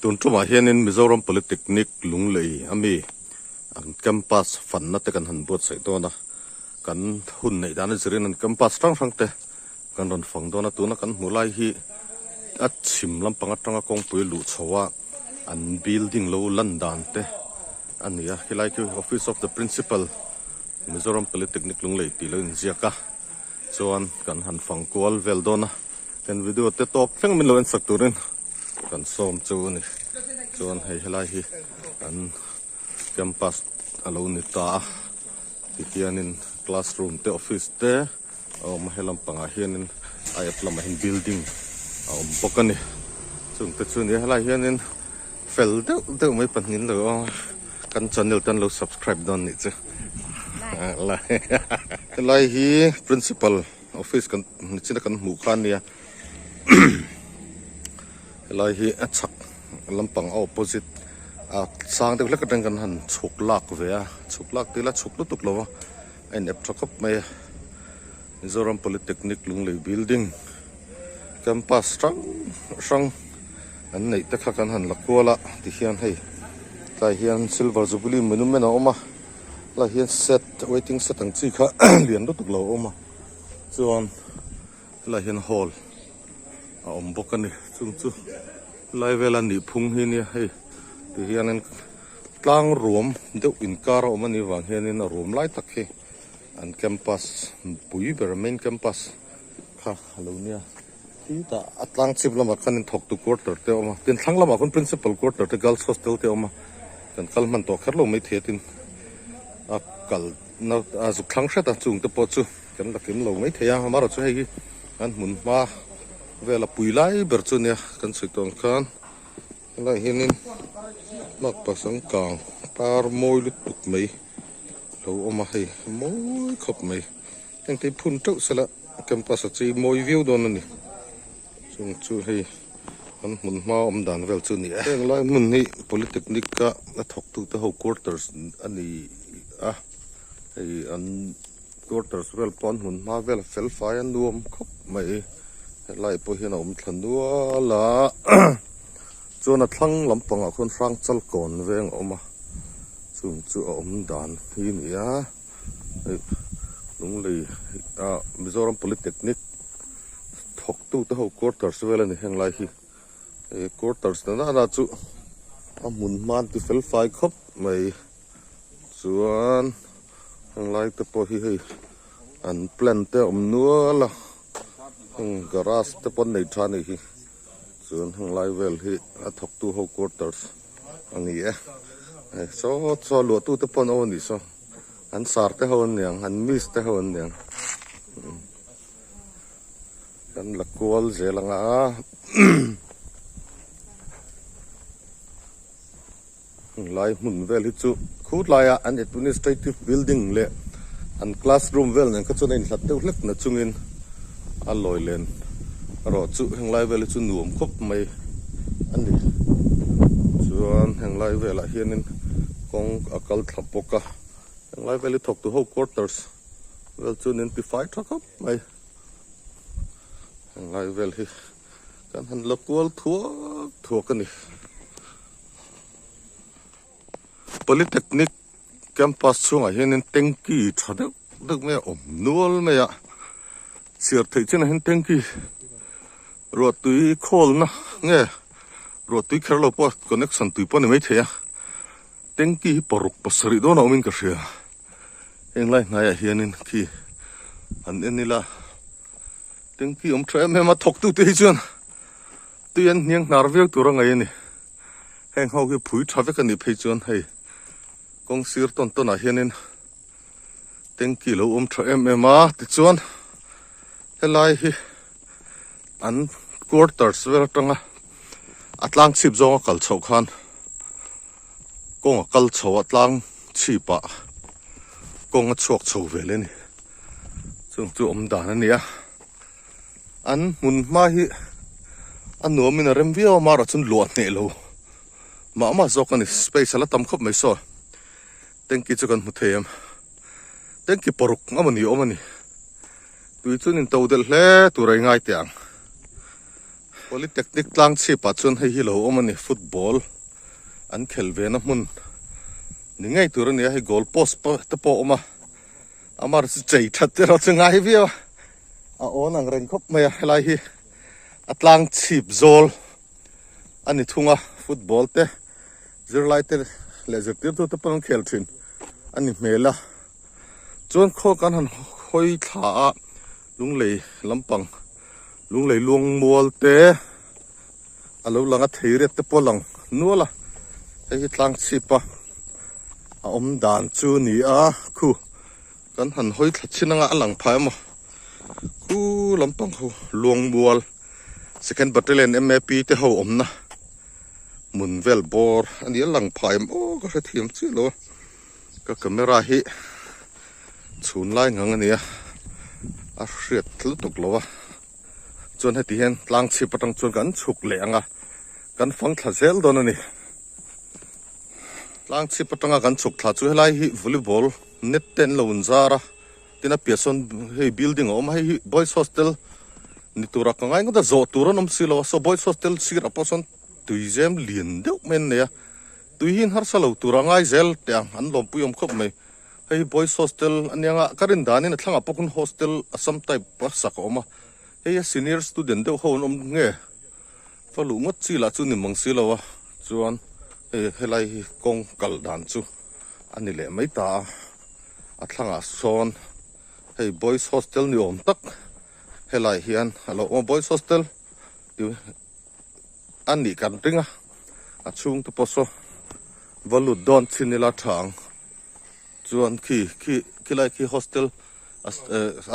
Tun tumah hianin Mizoram Polytechnic Lunglei ami an campus fanna te kan han buatsaih dawn a, kan hun neih dan a zirin an campus hrang hrang te kan rawn fang dawn a, tuna kan hmuh lai hi a chhim lampang atanga kawngpui luh chho a an building lo lan dan te a ni a, helai khi Office of the Principal Mizoram Polytechnic Lunglei tih lo inziak a, chuan kan han fang kual vel dawn a, kan video te tawp thleng min lo en sak turin. Kan sawm chu a ni. Chuan hei helai hi an campus a lo ni ta a. Tihianin classroom te office te a awm a, he lampangah hianin a ep lamah hian building a awm bawk a ni. Chung te chu a ni a, helai hianin fel deuh deuh mai pahnih an lo awm a, kan channel te an lo subscribe dawn nih chu. Helai hi principal office kan nichina kan hmuh kha a nia. Helai hi a chhak lampang a opposite a sang deuh hlek atang kan han chhuk lak ve a chhuk lak tih ila chhuk lutuk lo a a in ep tha khawp mai a Mizoram Polytechnic Lunglei building campus hrang hrang an neih te kha kan han la kual a tihian hei tlai hian silver jubilee monument a awm a helai hian set waiting set ang chi kha lian lutuk lo a awm a chuan. Helai hian hall a awm bawk a ni chung chu helai vela nihphung hi nia hei ti hianin tlang ruam deuh inkar a awm a nih vang hianin a ruam lai tak hi an campus pui ber main campus kha a lo nia titah a tlang chhip lamah khanin thawktu quarter te a awm a tin thlang lamah khawn principal quarter te girls hostel te a awm a kan kal hman tawh kher lo maithei a tin a kal na a zuk thlang hret a chung te pawh chu. Kan la kim lo mai thei a, amaherawhchu hei hi an hmun hma vel a pui lai ber chu nia kan chhui tawh ang khan helaiah hianin makpa sangkang par mawi lutuk mai lo awm a hei mawi khawp mai heng te hi phun teuh sela campus a chei mawi viau dawn a ni chung chu hei an hmun hma awm dan vel chu a ni e. Heng lai hmun hi polytechnic a a thawk tute ho quarters a ni a hei an. Quarters vel pawh an hmun hma vel a fel fai a nuam khawp mai helai pawh hian a awm thla nual a chuan a thlang lampangah khuan hrangchal kawn veng a awm a chung chu a awm dan hi a ni a hei lunglei ah Mizoram Polytechnic thawk tu te ho quarters vel a ni heng lai hi he quarters na nana chu a hmun hma an ti fel fai khawp mai chuan. Heng lai te pawh hi hei an plant te a awm nual a heng garage te pawh an nei tha a nih hi chuan heng lai vel hi a thawk tu ho quarters a ni e hei saw saw luah tu te pawh an awm a nih saw an sar te ho an niang an miss te ho an niang kan la kual zel ang a. Lai hmun vel hi chu khut laia an administrative building leh an classroom vel nen kha chuan a inhlat deuh hlek na chungin a lawi len erawh chu heng lai vel hi chu nuam khawp mai a ni. Chuan heng lai velah hianin kawng a kal thla bawk a, heng lai vel hi thawktu ho quarters vel chu an intifai tha khawp mai. Heng lai vel hi kan han la kual thuak thuak a ni. Polytechnic campus chhungah hianin tanky tha deuh deuh mai a awm nual mai a, chhiar theih chinah hian tanky ruah tui khawlna nge ruah tui kher lo pawh connection tui pawh a ni maithei a, tanky hi paruk pasarih dawn a awmin ka hria, heng lai hnaiah hianin khi an en ila tanky awm tha em em a thawktute hi chuan tui an hniang hnar viau tur a ngaih a ni. Heng ho hi phui tha vek a nih phei chuan hei kawng sir tawn tawn ah hianin tanky lo awm tha em em a tichuan helai hi an quarters vel atanga a tlang chhip zawnga kal chhoh khan kawng a kal chho a tlang chhip ah kawng a chhuak chho vel a ni chung chu awm dan a ni a. An hmun hma hi a nuamin a rem viau a amaherawh chuan luah hneh lo mah mah zawk a ni space a la tam khawp mai saw tanky chu kan hmu thei em tanky paruk emaw ni awm a ni tui chuan in to delh hle tur a i ngai teh ang. Polytechnic tlang chhip ah chuan hei hi lo awm a ni football an khel ve na hmun ni ngei tur a ni a hei goal post pawh te pawh a awm a amar chu chei that erawh chu ngai viau a a awn ang reng khawp mai a helai hi a tlang chhip zawl a ni thung a football te zirlai te leh zirtirtu te pawh an khel thin a ni hmel a chuan khaw kan han hawi thla a lunglei lampang lunglei luang mual te a lo lang a thei riat te pawh a lang nual a hei hi tlang chhip a a awm dan chu a ni a khu kan han hawi thla chin anga a lang phai emaw khu lampang ho luang mual second battalion M_A_P te ho awmna hmun vel bawr a ni a lang phai em aw ka hrethiam chiah lo a. Ka camera hi chhun lai ngang a nia a hriat lutuk lo a chuan heti hian tlang chhip atang chuan kan chhuk leh ang a kan fang thla zel dawn a ni tlang chhip atanga kan chhuk thla chu helai hi volleyball net te an lo in zar a tin a piah sawn hei building a awm a hei hi boys hostel ni tura ka ngai ngawt a zawh tur an awm si lo a saw boys hostel sirah pawh sawn tui zem lian deuh mai an nei a. Tui hi harsa lo tur a ngai zel teh ang, an lawmpui awm khawp mai. Hei hi Boys Hostel a nia nga, ka rin danin a thlangah pawh khan Hostel Assam type a sak a awm a. Hei a senior student deuh ho an awm nge, fa luh ngawt chi lah chu ni mang si lo a, chuan hei helai hi kawng kal dan chu a ni leh mai ta a. A thlangah sawn hei Boys Hostel ni awm tak helai hian a lo awm a, Boys Hostel tih. A nih kan ring a, a chhung te pawh saw va lut dawn chin ila tha ang. Chuan khi khi khilai khi hostel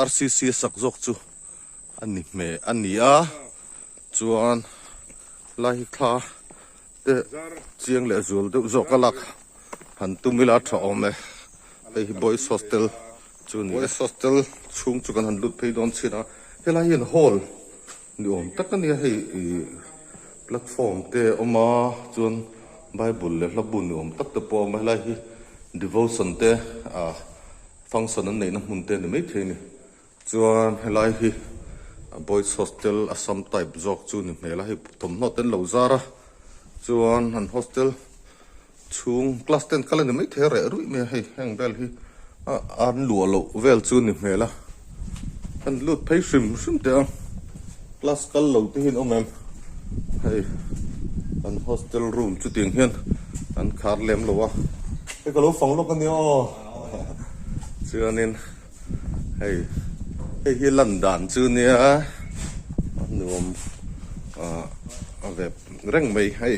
RCC a sak zawk chu a ni hme a ni a, chuan lai hi thla te chiang leh zual deuh zawk a lak han tum ila tha awm e. Hei hi boys hostel chu a ni a. Boys hostel chhung chu kan han lut phei dawn chin a, helai hian hall. Ni awm tak a nia hei ih platform te a awm a chuan bible leh hla bu ni awm tak te pawh a awm a helai hi devotion te ah function an neihna hmun te a ni maithei a ni chuan helai hi boys hostel assam type zawk chu ni hmel a hei thawmhnaw te an lo zar a chuan an hostel chhung class ten kal a ni maithei a reh ruih mai a hei heng vel hi an luah loh vel chu ni hmel a an lut phei hrim hrim teh a class kal lo te hi an awm em hei an hostel room chu tiang hian an khar lem lo a hei ka lo fang lawk a nia aw chuanin hei hei hi lan dan chu nia a nuam ah a ve reng mai hei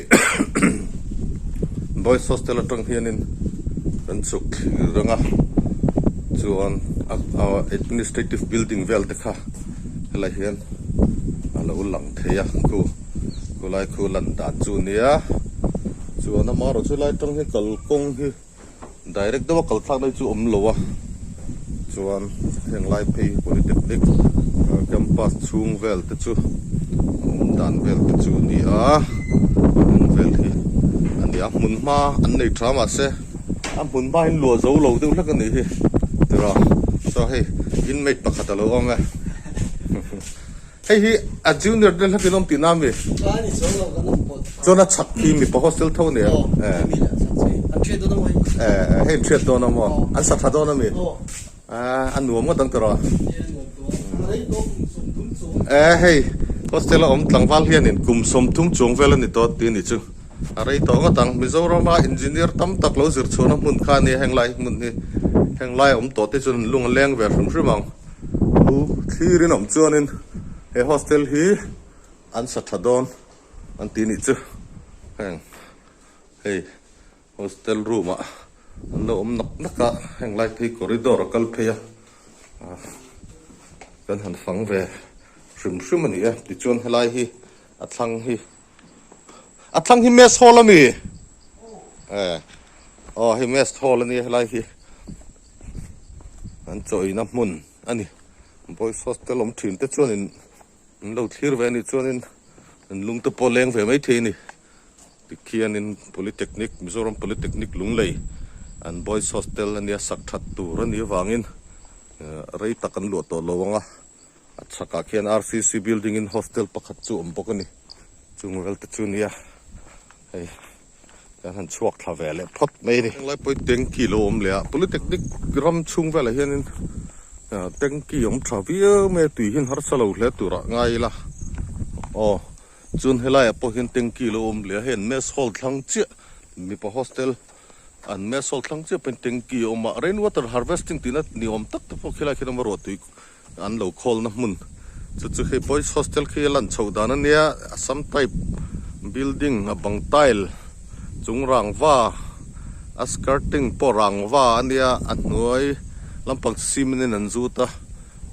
boys hostel atang hianin kan chhuk thlir reng a chuan a administrative building vel te kha helai hian a lo lang thei a khu khulai khu lan dan chu nia chuan amaherawhchu chu lai atang hian kalkawng hi. Direct deuha kal thlak na hi chu awm lo a, chuan heng lai phei hi Polytechnic campus chhung vel te chu a awm dan vel te chu a ni a, heng vel hi a ni a, hmun hma an nei tha mahse a hmun hma hi luah zo lo deuh hlek a nih hi tiraw saw hei inmate pakhat a lo awm e. Hei hi a junior te hlakin awm tihna ami? Chuan a chhak khi mipa hostel tho nia. Eh hei in hriat dawn a maw? An sa tha dawn ami? A nuam ngawt ang tiraw? Eh hei hostel a awm tlangval hianin kum 30 chuang vel a ni tawh tih a ni chu. A rei tawh ngawt ang. Mizorama engineer tam tak lo zir chhuahna hmun kha a nia heng lai hmun hi. Heng lai a awm tawh te chuan an lung a leng ve hrim hrim ang. Chu thlir in awm chuanin he hostel hi an sa tha dawn an tih nih chu heng hei hostel room ah an lo awm nak nak a heng lai phei corridor a kal phei a kan han fang ve hrim hrim a ni e tichuan helai hi a thlang hi a thlang hi mess hall ami eh aw hei mess hall ania helai hi an chawina hmun a ni boys hostel awm thin te chuanin an lo thlir ve a nih chuanin an lung te pawh leng ve maithei a ni tikhianin polytechnic Mizoram polytechnic Lunglei an boys hostel ania sak that tur a nih avangin rei tak an luah tawh lo ang a. A chhakah khian RCC building in hostel pakhat chu a awm bawk a ni. Chung vel te chu nia hei kan han chhuak thla ve leh phawt mai a ni. Henglai pawh hi tanky lo awm leh a, Polytechnic ram chhung velah hianin tanky awm tha viau mai a, tui hian harsa lo hle turah ngai ila aw chuan helaiah pawh hian tanky lo awm leh a, hei an mess hall thlang chiah mipa hostel an mess hall thlang chiah pawhin tanky a awm a, rain water harvesting tihna ni awm tak te pawh khilai khian a awm a, ruahtui An lo khawlna hmun chu chu hei boys hostel khi a lan chhoh dan a nia Assam type building a bang tile chung rangva a skirting pawh rangva a nia a hnuai lampang chu cement in an zut a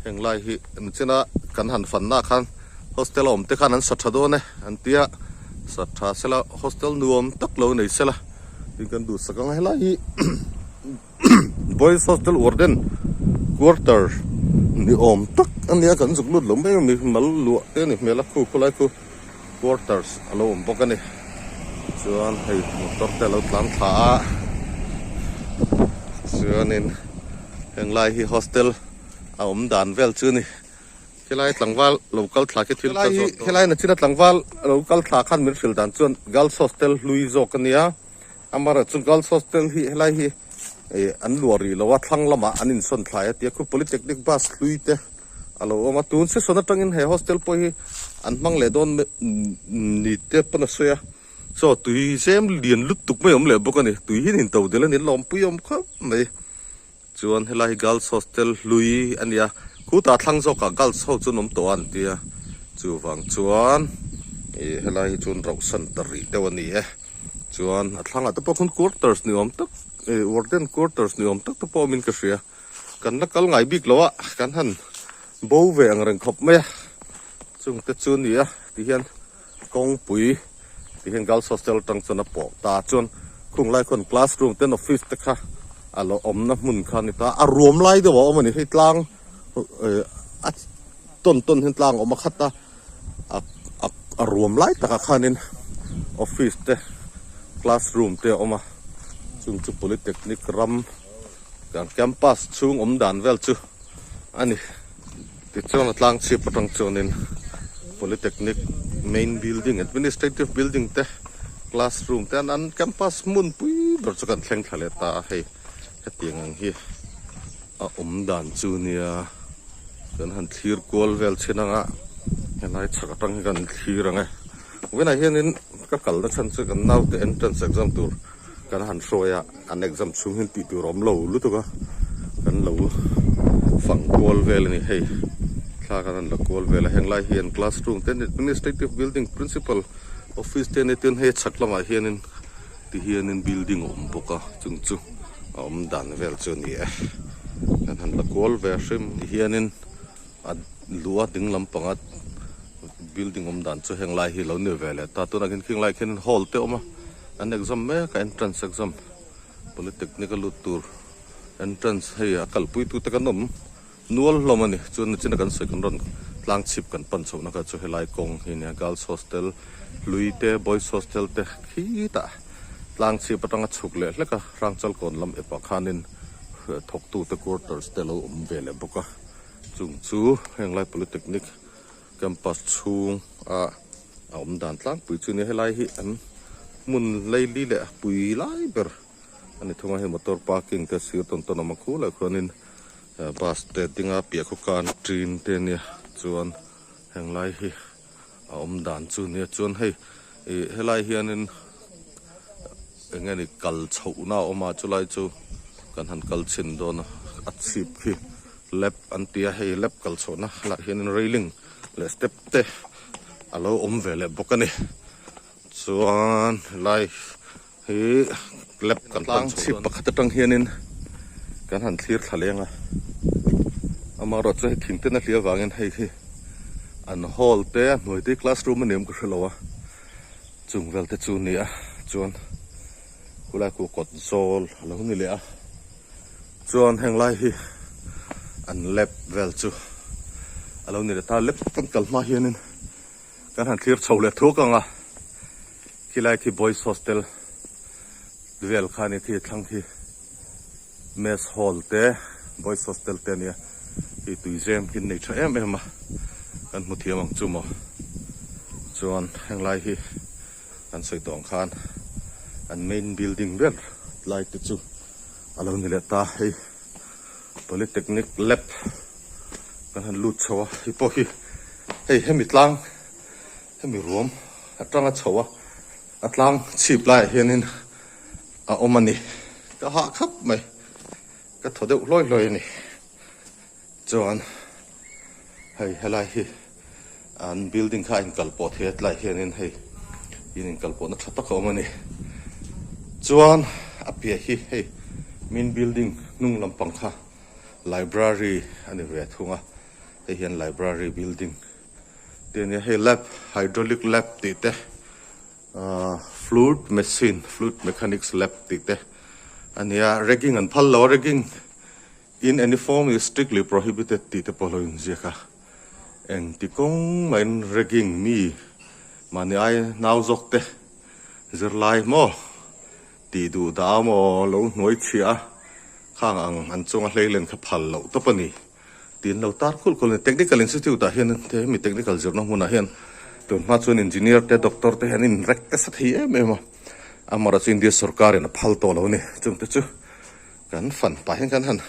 heng lai hi nichina kan han fanna khan hostel a awm te khan an sa tha dawn e an tia sa tha sela hostel nuam tak lo nei sela tin kan duhsak ang a helai hi. Boys Hostel Warden Quarter ni awm tak a nia kan zuk lut lo mai a mi mal luah te a ni hmel a khu khawlai khu quarters a lo awm bawk a ni chuan hei motor te a lo tlan thla a chuanin heng lai hi hostel a awm dan vel chu a ni helai tlangval lo kal thla khi thil ka zawt dawn helai nachina tlangval lo kal thla khan min hrilh dan chuan Girls Hostel hlui zawk a nia. Amaherawhchu Girls Hostel hi helai hi ih an luah rih lo a, thlang lamah an insawn thlai a tia khu Polytechnic bus hlui te a lo awm a, tun session atangin he hostel pawh hi an hmang leh dawn ni te pawn a sawi a, chaw tui zem lian lutuk mai a awm leh bawk a ni, tui hi nin to del a ni lawmpui a awm khawp mai. Chuan helai hi Girls Hostel hlui a nia, khutah thlang zawkah girls ho chu an awm tawh a an tia, chuvang chuan ih helai hi chuan rauhsan ta rih deuh a ni e. Chuan a thlangah te pawh khawn quarters ni awm tak ih warden quarters ni awm tak te pawh awmin ka hria, kan la kal ngai bik lo a, kan han bo ve ang reng khawp mai a, chung te chu a ni a tihian. Kawngpui tih hian Girls Hostel atang chuan a pawh ta chuan khung lai khawn classroom ten office te kha a lo awmna hmun kha a ni ta a ruam lai deuh a awm a ni hei tlang eh a tawn tawn hian tlang a awm a khat a a a ruam lai takah khanin office te classroom te a awm a chung chu polytechnic ram kan campus chhung awm dan vel chu a ni. Tichuan a tlang chhip atang chuanin Polytechnic main building administrative building te classroom te an campus hmun pui ber chu kan thleng thla leh ta a hei hetiang ang hi a awm dan chu nia kan han thlir kual vel chhin anga helai chhak atang hi kan thlir ang e vawiinah hianin ka kalna chhan chu kan naute entrance exam tur Kan han hruai a, an exam chhung hian tih tur a awm lo lutuk a, kan lo fang kual vel a ni hei, thla kan han la kual vel a, heng lai hian classroom te administrative building principal office te a ni tin hei a chhak lamah hianin ti hianin building a awm bawk a chung chu a awm dan vel chu a ni e, kan han la kual ve hrim ti hianin a lu a ding lampanga building awm dan chu heng lai hi lo ni ve leh ta tunah khian khing lai khian hall te a awm a. An exam mek a entrance exam polytechnic a lut tur entrance hei a kalpui tu te kan awm nual hlawm a ni chuan nachina kan sawi kan rawn tlang chhip kan pan chhohna kha chu helai kawng hi nia girls hostel hlui te boys hostel te khitah tlang chhip atanga chhuk leh hlek a hrangchal kawn lam epah khanin thawktu te quarters te a lo awm ve leh bawk a chung chu henglai polytechnic Campus chhung a a awm dan tlangpui chu nia helai hi an hmun laili leh a pui lai ber a ni thung a hei motor parking te sir tawn tawn a awm a khulai khuanin bus te ding a piah khaw canteen te ania chuan heng lai hi a awm dan chu nia chuan hei ih helai hianin eng nge ni kal chhohna a awm a chulai chu kan han kal chhin dawn a a chhip khi. Lab an ti a, hei lab kal chhuahna lah hianin railing leh step te a lo awm ve leh bawk a ni. Chuan helai hi lab kan pan chhip pakhat atang hianin kan han thlir thla leng a, amaherawhchu hei thing ten a hliah avangin hei hi an hall te a hnuai te hi classroom a ni awm ka hre lo a, chung vel te chu a ni a, chuan khulai khu kawt zawl a lo ni leh a. Chuan heng lai hi an lab vel chu a lo ni leh ta, lab kan kal hma hianin kan han thlir chho leh thuak ang a, khilai khi boys hostel vel kha a ni khi thlang khi mess hall te boys hostel te a nia hei tui zem khi an nei tha em em a kan hmu thiam ang chu maw. Chuan heng lai hi kan sawi tawh ang khan an main building ber lai te chu a lo ni leh ta hei polytechnic lab kan han lut chho a hei pawh hi hei hemi tlang hemi ruam atanga chho a a tlang chhip laiah hianin a awm a ni ka hah khap mai ka thaw deuh hlawi hlawi a ni. Chuan hei helai hi an building kha a inkal pawh thei a tlai hianin hei in inkal pawhna tha tak a awm a ni. Chuan a piah hi hei main building hnung lampang kha library a ni ve thung a, hei hian library building te a nia hei lab hydraulic lab tih te ahh fluid machine fluid mechanics lab tih te a nia ragging an phal lo a ragging. In any form is strictly prohibited tih te pawh lo inziak a, engti kawng mahin ragging mi mahni ai nau zawk te zirlai maw tih duh dah maw lo hnuai chhiah a, khang ang an chunga hleilen kha phal loh tawp a ni tih an lo tar khulh khulh a ni. Technical Institute ah hian hemi technical zirna hmunah hian tun hma chuan engineer te doctor te hian in rek nasa thei em em a, amaherawhchu chu India sorkarin a phal tawh lo a ni chungte chu. Kan fan pah hian kan han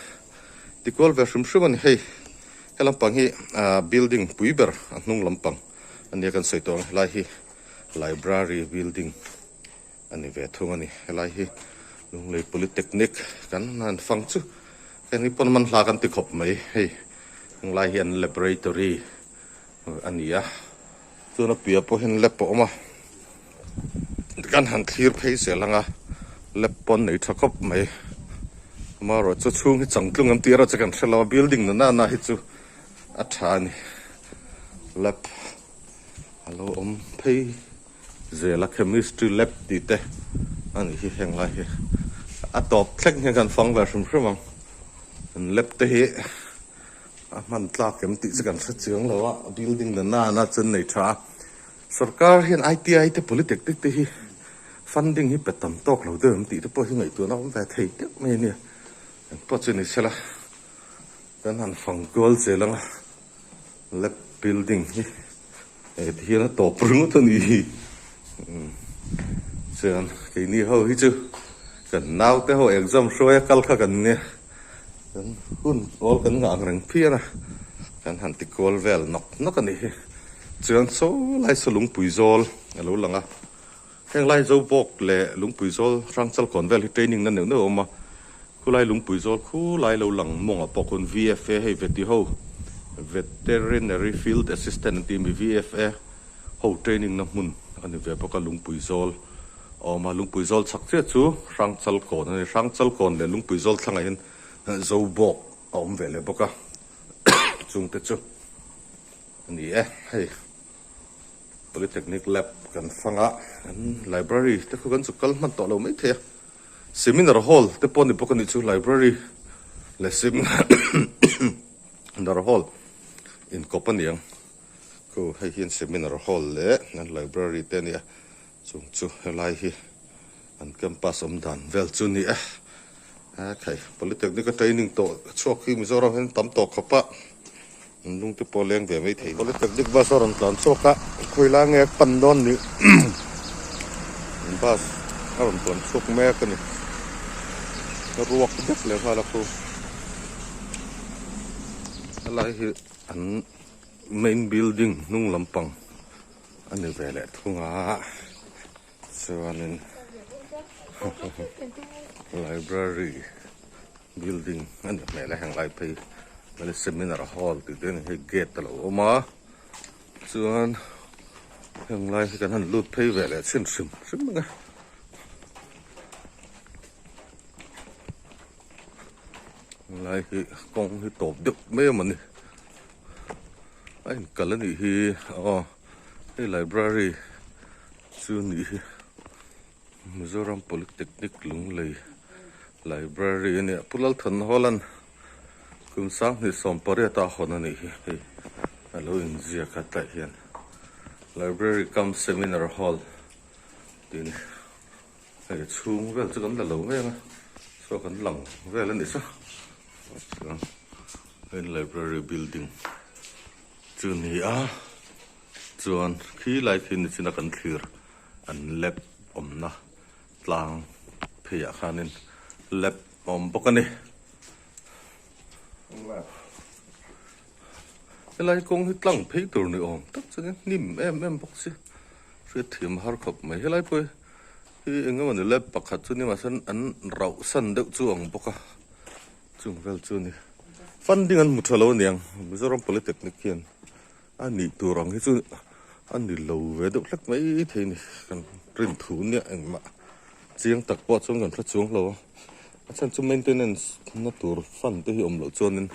ti kual ve hrim hrim a ni. Hei he lampang hi ah building pui ber a hnung lampang a nia kan sawi tawh ang helai hi library building a ni ve thung a ni. Helai hi Lunglei Polytechnic kan han fang chu heng hi pawn man hla kan ti khawp mai. Hei helai hi an laboratory a ni a chuan a piah pawh hian lab a awm a kan han thlir phei zel ang a lab pawh an nei tha khawp mai amaherawhchu chhung hi changtlung an tih erawh chu kan hre lo a building na nana hi chu a tha a ni lab a lo awm phei zel a chemistry lab tih te a nih hi heng lai hi a tawp thleng hian kan fang ve hrim hrim ang an lab te hi. A hman tlak em tih chu kan hre chiang lo a, building na nana chuan nei tha a, sorkar hian ITI te polytechnic te hi funding hi pe tam tawk lo deuh em tih te pawh hi ngaihtuahna awm ve thei deuh mai a nia, engpawh chu ni sela kan han fang kual zel ang a, lab building hi hei ti hian a tawp ringawt a ni hi, umm chuan keini ho hi chu kan naute ho exam hruai a kal kha kan nia. Kan hun awl kan ngah ang reng phian a, kan han ti kual vel nawk nawk a nih hi. Chuan saw lai saw lungpui zawl a lo lang a, heng lai Zobawk leh lungpui zawl Hrangchal kawn vel hi training na neuh neuh a awm a, khulai lungpui zawl khulai lo lang mawngah pawh khawn VFA hei veti ho Veterinary Field Assistant an tih ami VFA ho training na hmun a ni ve bawk a lungpui zawl. Awm a, Lungpui zawl chhak chiah chu Hrangchal kawn a ni. Hrangchal kawn leh Lungpui zawl thlangah hian Zobawk a awm ve leh bawk a, chungte chu a ni e. Hei Polytechnic Lab kan fang a, an library te khu kan chu kal hman tawh lo mai thei a, seminar hall te pawh a ni bawk a nih chu library leh seminar hall inkawp a ni ang. Khu hei hian seminar hall leh an library te a ni a. Chung chu helai hi an campus awm dan vel chu ni e. Hekhai Polytechnic a training tawh chhuak hi Mizoram hian tam tawh khawp a, an lung te pawh leng ve mai thei. Polytechnic bus a rawn tlan chhuak a, khawi lai nge a pan dawn ni bus a rawn tlan chhuak mek a ni. A ruak vek leh nghal a khu. Helai hi an main building hnung lampang. A ni ve leh thung a chuanin library building a ni hmel a heng lai phei hmel seminar hall tih te a ni hei gate a lo awm a chuan heng lai hi kan han lut phei ve leh chhin hrim hrim ang e. Helai hi kawng hi tawp deuh mai a mawni a inkal a nih hi aw hei library chu a nih hi Mizoram Polytechnic Lunglei library a nia Pu Lalthanhawla'n kum 2018 ah hawn a nih hi hei a lo inziak a tlaiah hian library cum seminar hall tih a ni. Hei chhung vel chu kan la lo mai ang a saw kan lang vel a ni sa chuan hei library building chu ni a. Chuan khi lai khi nichina kan thlir an lab awmna tlang pheiah khanin lab a awm bawk a ni. Helai kawng hi tlang phei tur ni awm tak chuan hnim em em bawk si hriatthiam a har khawp mai. Helai pawh hi hi eng emaw ni lab pakhat chu ni mahse an rauh san deuh chu ang bawk a chung vel chu a ni. Funding an hmu tha lo aniang Mizoram Polytechnic hian a nih tur ang hi chu a ni lo ve deuh hlek mai thei a ni. Kan rin thu nia engmah chiang tak pawh chuan kan hre chuang lo a, a chhan chu maintenance na tur fund te hi awm loh chuanin.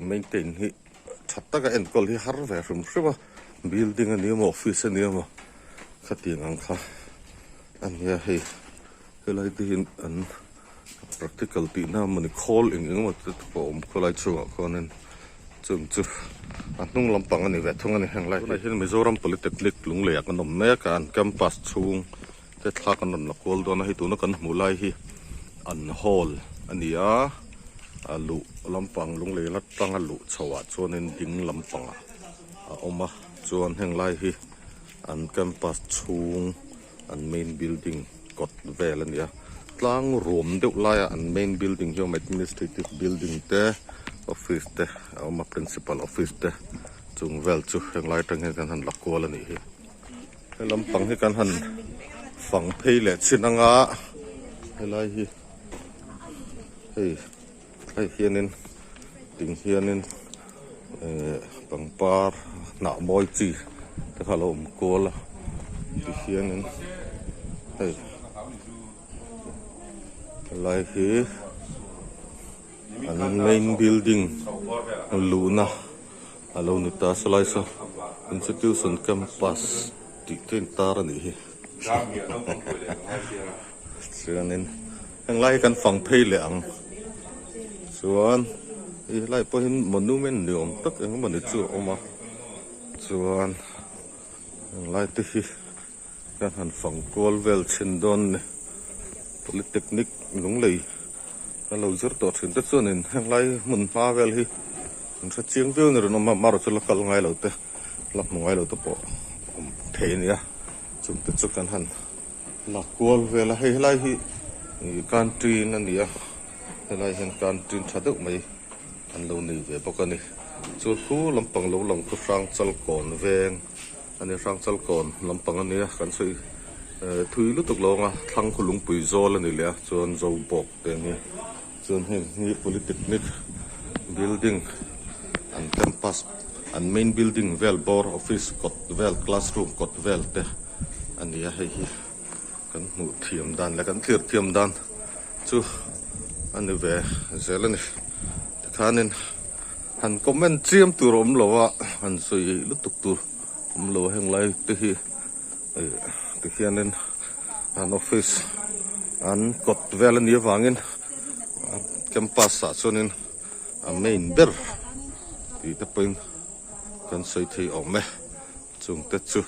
Maintain hi tha taka enkawl hi har ve hrim hrim a, building a ni emaw office a ni emaw khatiang ang kha a nia hei helai te hi an practical tih na mawni khawl eng eng emaw te pawh a awm khawlai chhungah khuanin chung chu a hnung lampang a ni ve thung a ni heng lai hi hian Mizoram Polytechnic Lungleiah kan awm mek a an campus chhung te thla kan rawn la kual dawn a hei tuna kan hmuh lai hi an hall a ni a a luh lampang lunglei la tanga luh chho ah chuanin ding lampangah a awm a chuan heng lai hi an campus chhung an main building kawt vel a ni a tlang ruam deuh laia an main building hi a awm a administrative building te office te a awm a principal office te chung vel chu heng lai atang hian kan han la kual a nih hi. He lampang hi kan han fang phei leh chin anga helai hi hei hei hianin ting hianin eh pangpar hnah mawi chi te kha a lo awm kual a tihianin hei helai hi an main building luhna. A lo ni ta sawlai saw institution campus tih te intar a nih hi chuanin heng lai hi kan fang phei leh ang chuan hei helai pawh hi monument ni awm tak eng emaw ni chu a awm a chuan heng lai te hi kan han fang kual vel chhin dawn a ni polytechnic lunglei. Ka lo zir tawh thin te chuanin henglai hmun hma vel hi an hre chiang viau ni rinawm a marawh chu la kal ngai lo te la hmu ngai lo te pawh awm thei a nia chung te chu kan han la kual vel a hei helai hi ih canteen a ni a helai hian canteen tha deuh mai an lo nei ve bawk a ni chu khu lampang lo lang khu hrang chal kawn veng a ni hrang chal kawn lampang a nia kan sawi eh thui lutuk lo ang a thlang khu lungpui zawl a ni leh a chuan zo bawk te a ni chuan heng hi polytechnic building an campus an main building vel bawr office kawt vel classroom kawt vel te a ni a hei hi kan hmuh thiam dan leh kan thlir thiam dan chu a ni ve zel a ni tikhanin han comment chiam tur a awm lo a han sawi lutuk tur awm lo a heng lai te hi ih tikhianin an office an kawt vel a nih avangin campus ah chuanin a main ber tih te pawhin kan sawi thei awm e chungte chu.